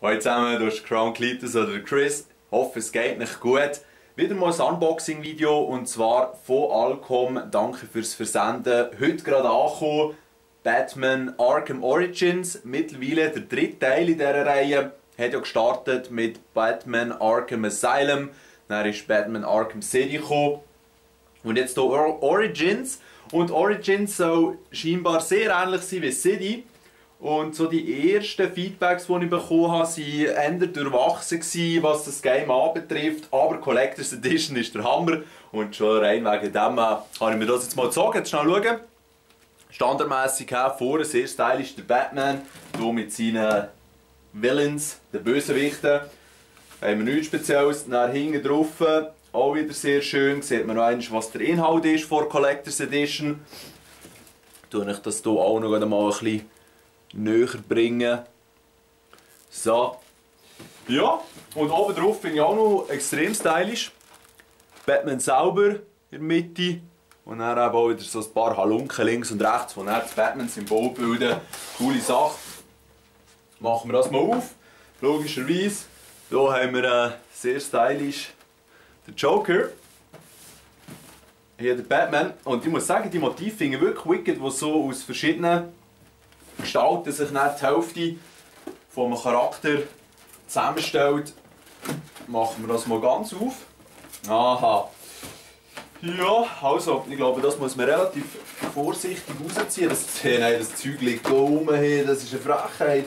Hallo zusammen, du bist Crown Cletus oder Chris. Ich hoffe, es geht nicht gut. Wieder mal ein Unboxing-Video und zwar von Alcom. Danke fürs Versenden. Heute gerade angekommen. Batman Arkham Origins. Mittlerweile der dritte Teil in dieser Reihe. Hat ja gestartet mit Batman Arkham Asylum. Dann ist Batman Arkham City gekommen. Und jetzt hier Origins. Und Origins soll scheinbar sehr ähnlich sein wie City. Und so die ersten Feedbacks, die ich bekommen habe, waren eher durchwachsen, was das Game anbetrifft. Aber Collector's Edition ist der Hammer. Und schon rein wegen dem habe ich mir das jetzt mal gezogen. Jetzt schnell schauen. Standardmäßig vorne sehr stylisch der Batman. Hier mit seinen Villains, den Bösewichten. Haben wir nichts Spezielles. Dann hinten drauf auch wieder sehr schön. Sieht man noch einmal, was der Inhalt ist vor Collector's Edition. Tue ich das hier auch noch mal ein bisschen näher bringen. So. Ja, und oben drauf finde ich auch noch extrem stylisch. Batman selber in der Mitte. Und dann eben auch wieder so ein paar Halunken links und rechts, die dann das Batman-Symbol bilden. Coole Sache. Machen wir das mal auf. Logischerweise. Hier haben wir sehr stylisch den Joker. Hier der Batman. Und ich muss sagen, die Motive finde ich wirklich wicked, die so aus verschiedenen Gestalten sich nicht die Hälfte von einem Charakter zusammenstellt. Machen wir das mal ganz auf. Aha. Ja, also, ich glaube, das muss man relativ vorsichtig rausziehen. Das Zeug liegt hier oben, das ist eine Frechheit.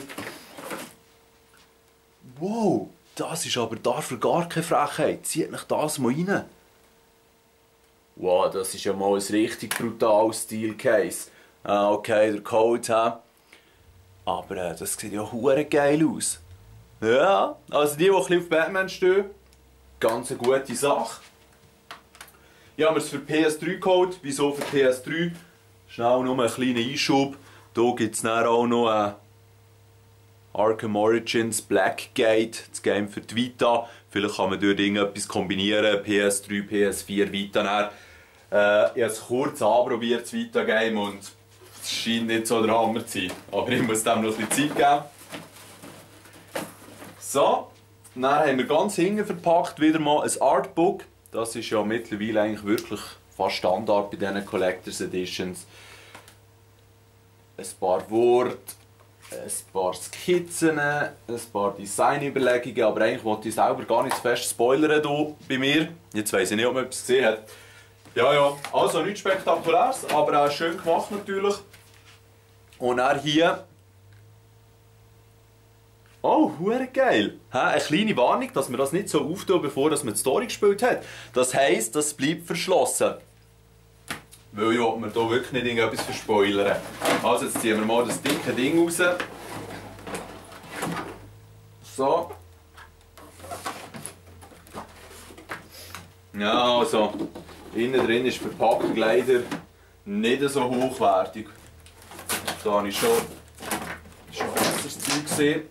Wow, das ist aber dafür gar keine Frechheit. Zieht nicht das mal rein. Wow, das ist ja mal ein richtig brutales Steel-Case. Okay, der Code, aber das sieht ja hure geil aus. Ja, also die ein bisschen auf Batman stehen, ganz eine gute Sache. Hier haben wir es für PS3-Code. Wieso für PS3? Schnell nur einen kleinen Einschub. Hier gibt es dann auch noch Arkham Origins Blackgate, das Game für die Vita. Vielleicht kann man dort irgendetwas kombinieren, PS3, PS4, Vita. Ich habe es kurz anprobiert, das Vita-Game, und es scheint nicht so der Hammer zu sein. Aber ich muss dem noch ein bisschen Zeit geben. So, dann haben wir ganz hinten verpackt wieder mal ein Artbook. Das ist ja mittlerweile eigentlich wirklich fast Standard bei diesen Collector's Editions. Ein paar Worte, ein paar Skizzen, ein paar Designüberlegungen, aber eigentlich wollte ich selber gar nicht zu fest spoilern hier bei mir. Jetzt weiss ich nicht, ob man etwas gesehen hat. Ja, also nichts Spektakuläres, aber auch schön gemacht natürlich. Und dann hier. Oh, hure geil! Eine kleine Warnung, dass man das nicht so auftun, bevor man die Story gespielt hat. Das heisst, das bleibt verschlossen. Weil ich will mir hier wirklich nicht irgendetwas verspoilern. Also jetzt ziehen wir mal das dicke Ding raus. So. Ja, also. Innen drin ist die Verpackung leider nicht so hochwertig. Da habe ich schon besseres Zeug gesehen.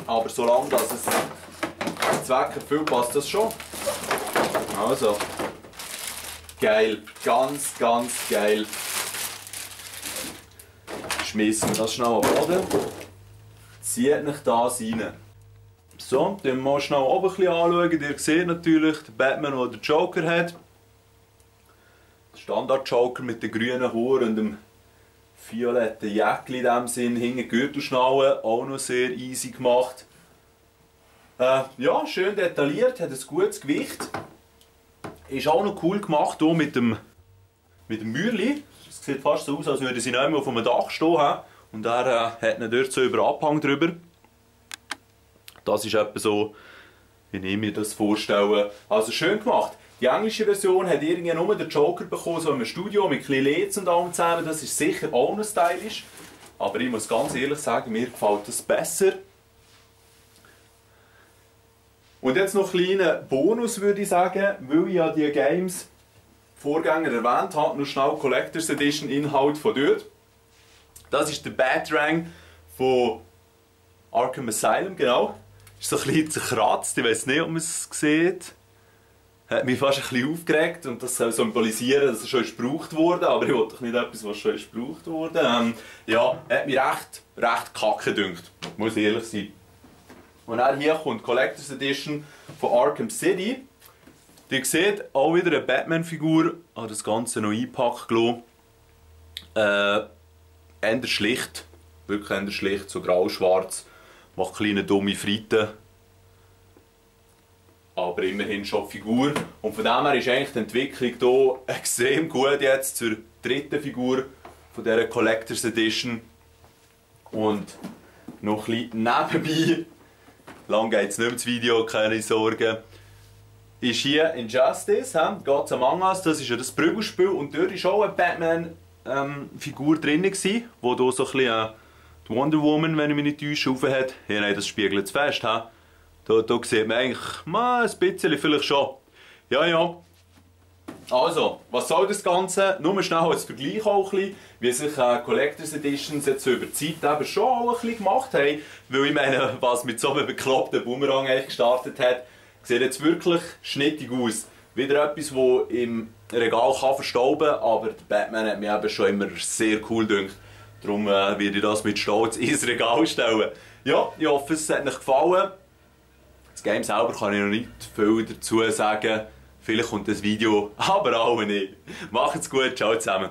Aber solange das es den Zweck erfüllt, passt das schon. Also, geil, ganz geil. Schmissen wir das schnell auf den Boden. Zieht nicht das rein. So, dann mal schnell oben ein bisschen anschauen. Ihr seht natürlich den Batman, der den Joker hat. Der Standard-Joker mit den grünen Haaren und dem violetten Jäckchen in dem Sinn. Hinten Gürtelschnalle, auch noch sehr easy gemacht. Ja, schön detailliert, hat ein gutes Gewicht. Ist auch noch cool gemacht hier mit dem Mäuerchen. Es sieht fast so aus, als würde sie nicht mehr auf einem Dach stehen haben. Und er hat ihn dort so über Abhang drüber. Das ist etwa so, wie ich mir das vorstelle. Also schön gemacht. Die englische Version hat irgendwie nur den Joker bekommen, so im Studio mit ein LEDs und allem zusammen. Das ist sicher auch noch stylisch. Aber ich muss ganz ehrlich sagen, mir gefällt das besser. Und jetzt noch einen kleinen Bonus, würde ich sagen, weil ich ja die Games Vorgänger erwähnt habe, noch schnell Collector's Edition Inhalt von dort. Das ist der Batarang von Arkham Asylum, genau. Ist so ein bisschen zerkratzt, ich weiß nicht, ob man es sieht. hat mich fast ein bisschen aufgeregt und das soll symbolisieren, dass er schon gebraucht wurde, aber ich wollte doch nicht etwas, was schon gebraucht wurde. Ja, hat mich recht kacke gedünkt, muss ehrlich sein. Und dann hier kommt die Collector's Edition von Arkham City. Ihr seht auch wieder eine Batman-Figur, habe das Ganze noch eingepackt gelassen. Eher schlicht, wirklich eher schlicht, so grau-schwarz, macht kleine dumme Frieden. Aber immerhin schon die Figur. Und von dem her ist eigentlich die Entwicklung hier extrem gut jetzt zur dritten Figur von dieser Collector's Edition. Und noch ein bisschen nebenbei, lang geht es nicht mehr das Video, keine Sorgen, ist hier Injustice, Gods Among Us, das ist ja das Prügelspiel und dort war auch eine Batman-Figur drin, die hier so ein bisschen die Wonder Woman, wenn ich mich nicht täusche, aufhat. Hier, nein, das spiegelt es fest. Da sieht man eigentlich ein bisschen vielleicht schon. Ja. Also, was soll das Ganze? Nur schnell als Vergleich auch ein bisschen, wie sich Collector's Editions jetzt über die Zeit eben schon auch ein bisschen gemacht haben. Weil ich meine, was mit so einem bekloppten Boomerang eigentlich gestartet hat, sieht jetzt wirklich schnittig aus. Wieder etwas, das im Regal kann verstauben kann, aber der Batman hat mich eben schon immer sehr cool gedacht. Darum werde ich das mit Stolz ins Regal stellen. Ja, ich hoffe, es hat euch gefallen. Das Game selber kann ich noch nicht viel dazu sagen. Vielleicht kommt das Video, aber auch nicht. Macht's gut, ciao zusammen.